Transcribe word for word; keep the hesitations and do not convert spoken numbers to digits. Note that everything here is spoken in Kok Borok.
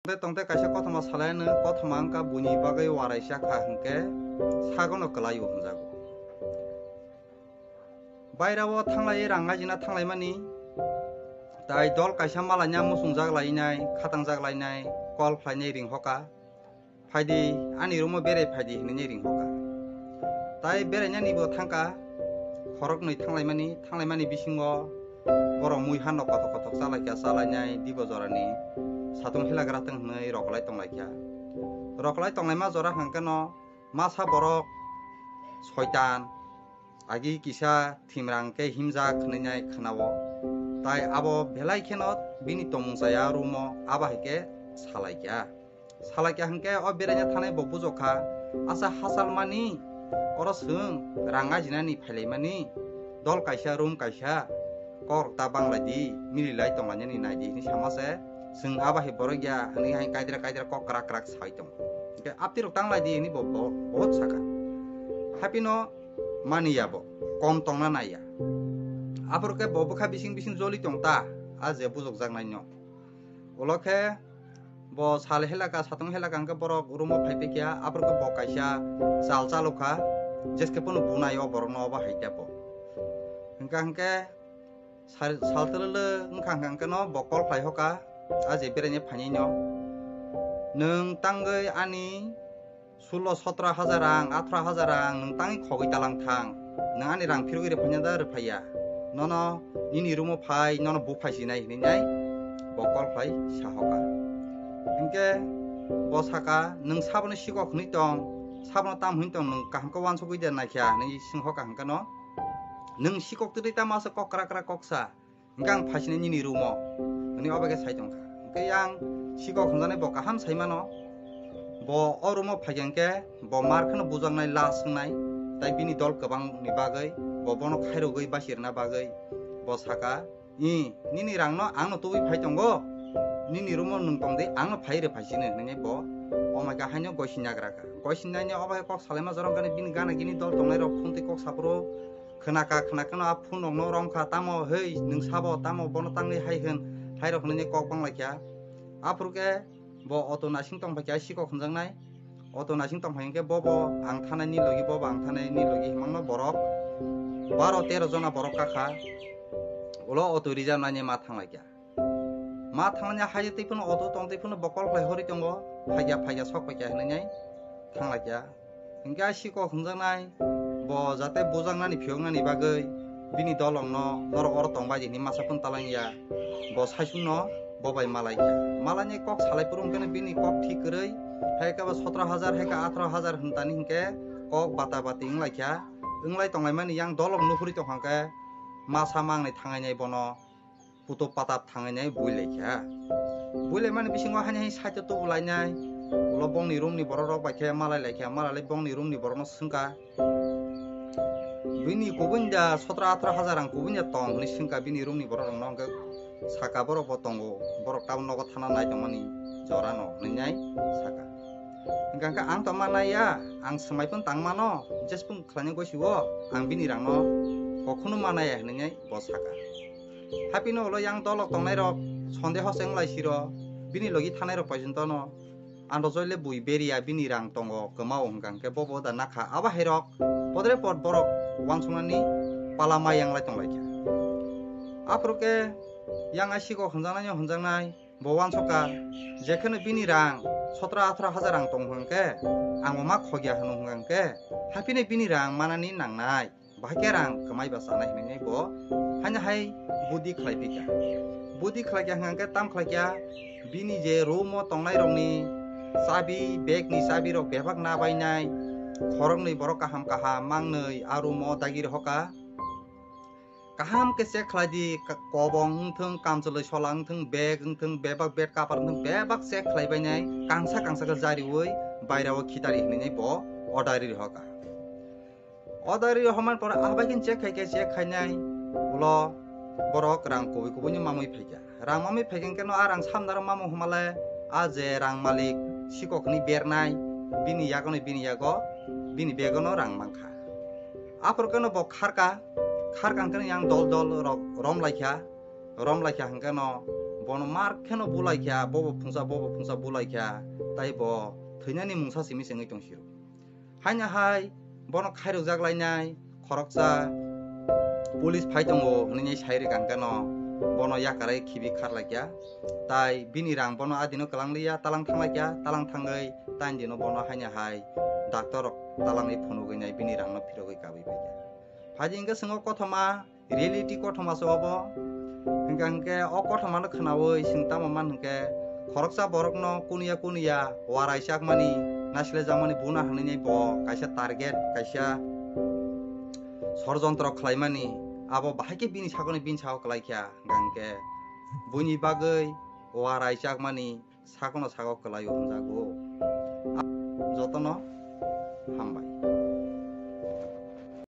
Tongte tongte kaisa kothoma salai ano, kothoma wngkha buini bagwi waraisa kha hwnkhe sagono kwlaio hwnjago. Bairao thanglaiwi rang ngaijina thanglaimani, tai dol kaisa malaina muchungjak lainai, khatangjak lainai, kol khlainai ringhoka. Phaidi, ani room-o berai phaidi, hinwi ringhoka. Tai berainani bo thangka, khoroknwi thanglaimani, thanglaimani bisingo borok muiha no kothok kothok chalaikha, chalainai dibo jorani satung hilagra tong hinwi rokolai tonglaikha. Rokolai tonglaima jora hwnkhe no masa borok soitan, agi kisa thimrang khe himjak hwnwi khwnao. Tai abo belai kheno bini tongmung chaya room-o abo hai khe salaikha. Salaikha hwnkhe o beraina thanai bo bujokha, asa hachalmani oro chwng rang ajinani phailaimani, dol kaisa, room kaisa, kok ta banglai di, mililai tonglainani nai di hwnwi sama se, chwng abo hai borok ya hwnwi hai kaidra kaidra kok krak krak sai tongo. Hwnkhe aptirok tanglai di hwnwi bo, bo, bohot saka. Haphino mani ya bo, kom tongna nai ya. Aphuru khe bo bwkha bising bising joli tong ta, a je bujokjaknaino. Ulo khe bo sal helaka, satung helaka hwnkhe borok room-o phai phai kha, aphuru khe bo kaisa chal chalokha, jeske phano bunai o borokno obo hai tei bo. Hwnkha hwnkhe sal, sal twlwlw wngkha hwnkha hwnkhe no bo call khlai hoka, a je beraina phainaino. Nwng tangwi ani sulo sotro hajar rang, atharo hajar rang nwng tangwi khogwi talang thang. Nwng ani rang phirogwi rwphaina da rwphaiya? Nono nini room-o phai, nono buphai sinai hinwi nai bo call khlai sahoka. Hinkhe bo saka, "Nwng sabono sikok hwnwi tong, sabono tam hwnwi tong, nwng kaham khe uansukgwi de naikha?" hinwi swnghoka hwnkhe no, "Nwng sikok twtwi tamo aswk kok kra kra kok sa?" Hwnkhe ang phaisinai nini room-o, hwnwi obo khe sai tongkha. Hwnkhe yang sikok hwnjaknai bo kaham sai mano. Bo o room-o phaikha hwnkhe bo mar kheno bujaknai, la swngnai, tai bini dol kwbangni bagwi, bo bono khairogwi basi rwna bagwi bo saka, "I, nini rangno angno tubui phai tongo, nini room-o nwng tong di, angno phai rw phaisino," hwnwi bo omo khe haino goisinnagra kha. Goisinnaino obo khe kok salaima jorong khe bini gana gini dol tongnairok phone twi kok saphuru, khwnaka, khwnakhe no a phone rokno romkha, "Tamo hei, nwng sabo, tamo bono tangwi hai hwn?" hai rok hwnwi kok banglaikha. Aphuru khe bo auto naising tongphaikha, sikok hwnjaknai. Auto naising tongphai hwnkhe bobo ang thanai ni logi, bobo ang thanai ni logi himangno borok baro tero jona borok kakha. Ulo auto reserve nainai ma thanglaikha. Ma thangmani haje twi phano auto tong twi phano bo call khlai horwi tongo, phaikya, phaikya, sok phaikya hinwi nai thanglaikya. Hwnkhe a sikok hwnjaknai bo jate bujaknani phiyoknani bagwi bini dolongno norok oro tong bai di hinwi masa phano talangya. Bo saisungno bo bai malaikya. Malainai kok salai phuru hwnkhe bini kok thik kwrwi, hai khe bo sotro hajar, hai khe atharo hajar hwn tani hwnkhe kok bata bati wnglaikha. Wnglai tonglaimani yang dolok nukhuri tongkha hwnkhe masa mangnai thangainai bono. Puto patap thangwi nai bui lai kha. Bui lai mani bisingo haini hai side o tubu lai nai. Ulo bongni room ni borok rok bai khe malai lai kha, malai lai bongni room ni borok no swngkha. Bini kubun da sotro atharo hajar rang kubun da tong hwnwi swngkha bini room ni borok rok no, hwnkhe saka borok bo tongo, borok tabuk nogo thana nai tongmani jora no hwnwi nai saka. Hwnkha hwnkhe ang to manai ya, ang swmai phano tang mano, just phano khlaina gosi o, ang bini rang no kokhno manai ya hwnwi nai bo saka. Haphino ulo yang dolok tongnairok sondeho se wnglaisiro, bini logi thanairok poijontono, "Ano joile bui beriya, bini rang tongo, kwmao," hwnkha hwnkhe bobo da nakha. Abo hairok podre pod borok uansuknani pala mai yanglai tonglaikha. Aphuru khe yang a sikok hwnjaknaino hwnjaknai, bo uansukha, jekheno bini rang sotro atharo hajar rang tong hwnkhe, angbo ma khogya hwno hwnkha hwnkhe, haphino bini rang manani nangnai. Bahai khe rang kwmai ba chanai hinwi bo haino hai budi khlai phi kha. Budi khlai kha hwnkha khe tam khlai kha, bini je room o tongnai rokni chabi, bag ni chabi rok bebak na bainai, khoroknwi borok kaham kaham mangnwi a room o dagi rohoka. Kaham khe check khlai di, ka-, kobong wngthung, kamchwlwi sola wngthung, bag wngthung, bebak bed cover wngthung, bebak check khlai bainai, kangsa kangsa khe jariui bairao khitari hinwi bo order ri rohoka. Order ri homani pore abai khe check khai khe check khainai ulo borok rang kubui kubui ni mamui phaikha. Rang mamui phaikha hwnkhe no a rang samnaro mamung hwnmale a je rang malik sikok hwnwi bernai bini yago no bini yago bini bego no rang mankha. Aphuru khe no bo kharka, kharka hwnkhe no yang dol dol rok rom laikha, rom laikha hwnkhe no Bono mar kheno bulai kha, bobo phungsa, bobo phungsa bulai kha, tai bo thwinani mungsa simi se wngwi tong sio. Haino hai bono khairokjak lainai khoroksa police phai tongo hwnwi sai rwkha hwnkhe no bono yakarwi khibi kharlai kha. Tai bini rang bono adino kwlang liya, talang thanglai kha, talang thangwi taini dino bono haino hai doctor rok talangwi phunugwi nai bini rangno phirogwi kabwi pai kha. Phaidi hwnkhe chwng o kothoma reality kothoma se obo. Hingka hingke o kothoma no khwnawi chwng tamo man hingke khoroksa borok no kunuya kunuya warai chakmani naisle jakmani buna hwnwi bo kaisa target kaisa sorjontro khlaimani abo bahai khe bini sakoni bini sago kwlai kha hingka hingke buini bagwi warai chakmani sakono sago kwlaio hwnjago. Jotono hambai.